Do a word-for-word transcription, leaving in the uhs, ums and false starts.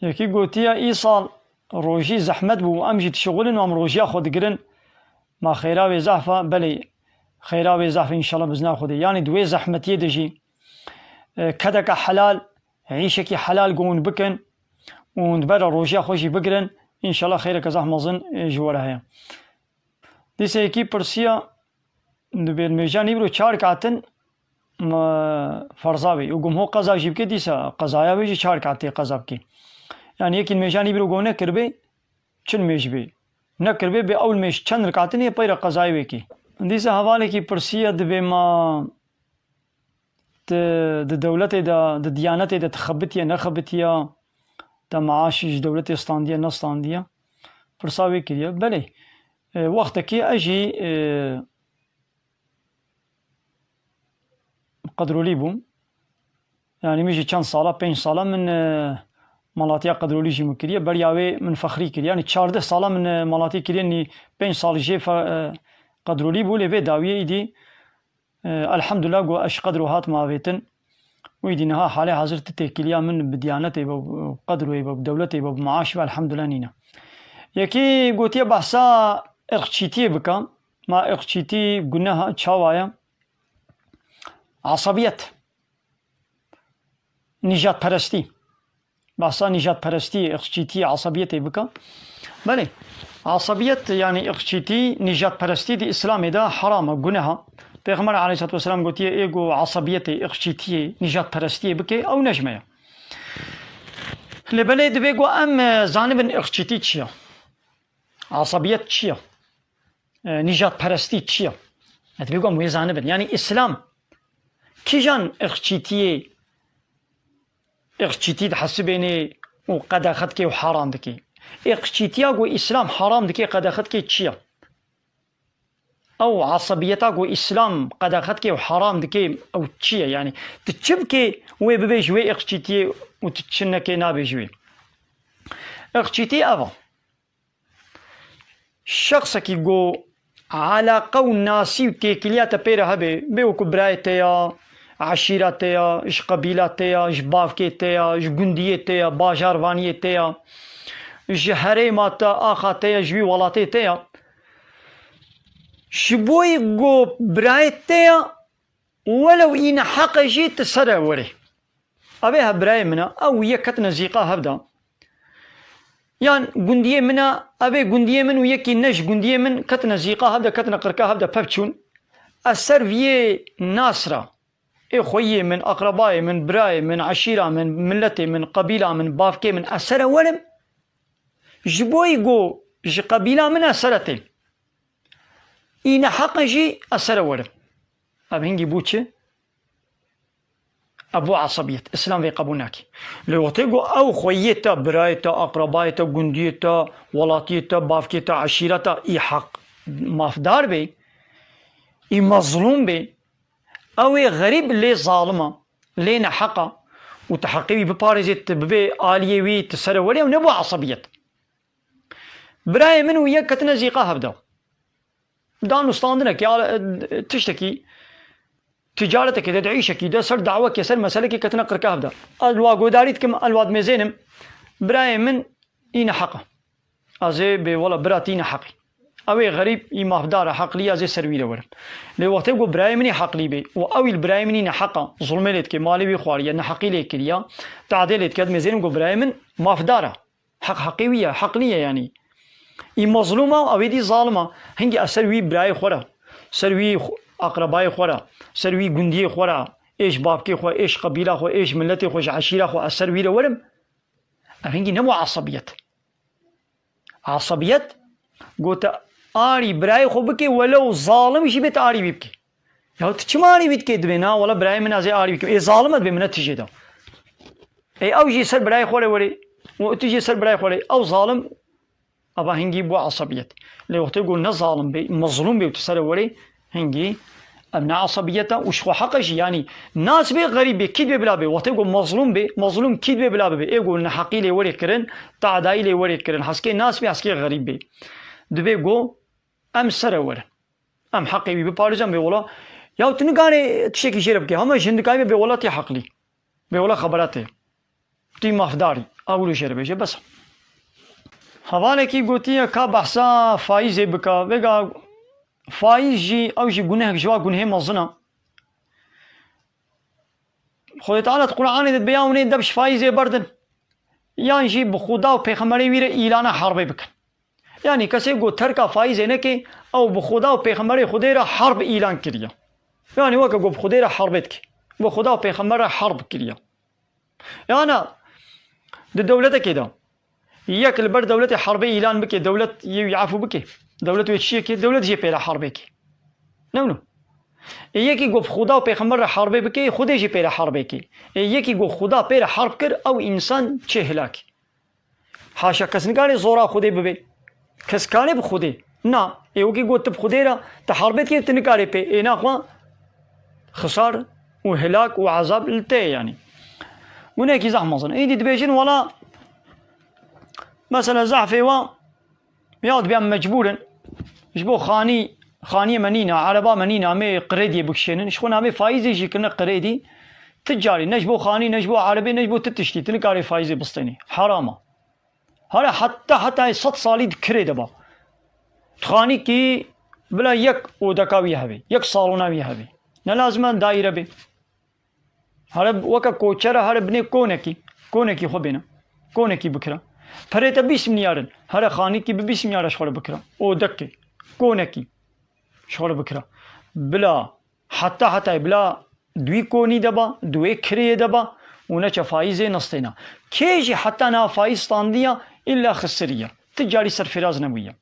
Yekî gotiye, îsal rojî zehmet bû, em jî dişixulin û em rojiya xwe digirin. Ma xêra wê zehf e? Belê, xêra wê zehf e, înşallah, bi izna Xwedê. Yanî di wê zehmetiyê de jî, e, kedeke helal, îşekî helal ku hûn bikin û hûn di ber re rojiya xwe jî bigirin, înşallah xêreke zehf mezin, e, ji we re heye. Dîsa yekî pirsiya, dibê li mêjan îbro çar rekatin, ma ferza bê. Û gumho qeza jî bike, dîsa qezaya wê jî çar rekat tê qeza bike. Yanî yekî li mêjan îbro go nekiribê, çil mêj bê. Nekiribê bê ew li mêj çend rekatin ê pey re qezayê wê kê. Dîsa hevalekî pirsiya, dibê ma Ti di dewletê de, di diyanetê de ti xebitiye, nexebitiye, te maaş ji dewletê standiye, nestandiye? Pirsa wê kiriye. Belê, e, wextekî ez jî, e, qedrolî bûm. Yanî min jî çend sala, pênc sala min, e, malatiya qedrolî jî min kiriye. Beriya wê min fexrî kiriye. Yanî çardeh sala min, e, malatî kiriye, nî pênc sal jê fe-, e, qedrolî bû, lê vê dawiyê îdî E, elhamdulillah, got, ez ji qedro hatim avêtin. Wî dî niha halê hazir ti têkiliya min bi diyanetê be, bi qedroyê be, bi dewletê be, bi maaş be, elhamdulillah nîne. Yekî gotiye behsa irqçîtiyê bike. Ma irqçîtî guneha çawa ye? Asabiyet. Nîjadperestî. Behsa nîjadperestiyê, irqçîtiyê, asabiyetê bike. Belê, asabiyet, yanî irqçîtî, nîjadperestî di Îslamê de heram e, guneh e. Pêxember aleyhissalatu vesselam gotiye, ê ku asabiyetê, irqçîtiyê, nîjadperestiyê bike, ew ne ji me ye. Lê belê divê ku em, e, zanibin irqçîtî çi ye? Asabiyet çi ye? E, nîjadperestî çi ye? E, divê ku em wê zanibin. Yanî Îslam kîjan irqçîtiyê, irqçîtî dihesibênê û qedexe dike û haram dike? Irqçîtiya ku Îslam haram dike, qedexe dike çi ye? Ew asabiyeta ku Îslam qedexe dike û haram dike, ew çi ye? Yanî tu çi bikê wê bibê ji wê irqçîtiyê û tu çi nekê nabê ji wê? Irqçîtî ev e. Şexsekî ku eleqe û nasî û têkiliya te pê re hebe, bê wekû birayê te ya, eşîra te ya, ji qebîla te ya, ji bavkê te ya, ji gundiyê te ya, bajarvaniyê te ya, ji herêma te, axa te ya, ji wî welatê te ya, ji bo yî ku birayê te ya, welew î neheq e jî, tu ser e werê. Ev ê hev birayê min e, ew û yek ketine zîqa hev de. Yan gundiyê min e, ev ê gundiyê min û yekî ne ji gundiyê min ketine zîqa hev de, ketine qirka hev de, pev çûn. Ez ser viyê nas re, ê xweyiyê min, aqrebayê min, birayê min, eşîra min, miletê min, qebîla min, bavkê min, ez ser e werim. Ji bo yî ku ji qebîla min e, ser e têm. Î neheq e jî, ez ser e werim. Ev hingî bû çi? Ev bû esebiyet. Îslam vê qebûl nake. Lê wextê ku ew xweyiyê te, birayê te, aqrebayê te, gundiyê te, welatiyê te, bavkê te, eşîreta î heq mafdar bê, î mezlûm bê, ew ê xerîb lê zalim e, lê neheq e û tu heqê wî biparêzê, tu bibê aliyê wî, tu ser e werê, ew nebû esebiyet. Birayê min û yek ketine zîqa hev de. Danûstandinekê, a-, tiştekî, ticaretekê de, de îşekî de, ser dawekê, ser meselekê ketine qirka hev de. Ez li wa guhdarî dikim, ez li wa dimêzênim. Birayê min î neheq e. Ez ê bê wela bira tî neheqî. Ew ê xerîb, î mafdar e, heqlî ye, ez ê ser wî re werim. Lê wextê ku birayê min î heqlî bê û ew î li birayê min î neheq e, zulmê lê dike, malê wî xwariye, neheqî lê kiriye, teadê lê dike, ez dimêzênim ku birayê min mafdar e. Heq heqê wî ye, heqlî ye yanî. Î mezlûm e, ew êdî zalim e. Hingî ez ser wî birayê xwe re, ser wî xwe, aqrebayê xwe re, ser wî gundiyê xwe re, ê ji bavkê xwe, ê ji qebîla xwe, ê ji miletê xwe, ji eşîra xwe, ez ser wî re werim. Ev hingî nebû esebiyet. Esebiyet, gote arî birayê xwe bike, welew zalim jî bê, tu arî wî bike. Ya tu çima arî wî dikê dibê? Na, wela birayê min, ez ê arî wî kim. Ê zalim e, dibê min ne tijê de. Ê ew jî ser birayê xwe re werê. Û tu jî ser birayê xwe re. Ew zalim, ava hingî bû esebiyet. Lê wextê ku ne zalim bê, mezlûm bê û tu ser e werê, hingî ev ne esebiyet e û ji xwe heq e jî. Yanî nas bê, xerîb bê, kî dibê bila bê. Wextê ku mezlûm bê, mezlûm kî dibê bila bibê. Ê ku neheqî lê werê kirin, teadayî lê werê kirin. Heskê nas bê, heskê xerîb bê. Dibê ku em ser e werin. Em heqê wî biparêzin, bê wela. Ya tu nikarî tiştekî jê re bikî. Hema ji hin dikarî bê wela tê heqlî. Bê wela xebera te. Tu yî mafdarî. Ew wilo jê re bêje, bes. Hevalekî gotiye ka behsa faîzê bike. Vêga faîz jî, ew jî guneh, ji wa gunehê mezin e. Xwedê Teala di Qur'anê de dibe ya hûn ê deb ji faîzê berdin, yan jî bi Xuda û pêxemberê wî re îlana herbê bikin. Yanî kesê ku terka faîzê neke, ew bi Xuda û pêxemberê Xwedê re herb îlan kiriye. Yanî weke ku bi Xwedê re herbê dike. Bi Xuda û pêxember re herb kiriye. Yana di dewletekê de yek li ber dewletê herbê îlan bike, dewlet yê wî efû bike. Dewlet wê çi yekê? Dewlet jê pê re herbê ke. Ne wilo? Ê yekî ku bi Xuda û pêxember re herbê bike, Xwedê jî pê re herbê ke. Ê yekî ku Xuda pê re herb kir, ew însan çê hilak. Haşa kes nikare zora Xwedê bibe. Kes kare bi Xwedê. Na, ê wekî got tu bi Xwedê re, tu herbê dikê, tu nikare pê. Ê naxwe xisar û hilak û ezab li te ye yanî. Gunekî zehf mezin. Îdî dibêjin wela, mesela zehfê wa, ya dibe em mecbûr in. Ji bo xanî, xaniyê me nîne, ereba me nîne, em ê qirêdiyê bikişênin. Ji xwe navê faîzê jî kirine qirêdî. Ti carî, ne ji bo xanî, ne ji bo erebê, ne ji bo ti tiştî. Tu nikarê faîzê bistênî. Heram e. Here heta, heta sed salî di kirê de ba. Xanîkî bila yek odeka wî hebe, yek salona wî hebe. Ne lazim e daîre be. Here weke koçera, here binê konekî, konekî xwe bêne. Konekî bikira. Perê te bîst milyar in. Here xanîkî bi bîst milyar ji xwe re bikira. Odekê, konekî ji xwe re bikira. Bila, heta, heta bila di wî konî de ba, di wê kirêyê de ba û neçe faîzê nestêna. Kê jî heta niha faîz standiya, îlla xisiriye. Ti carî serfiraz nebûye.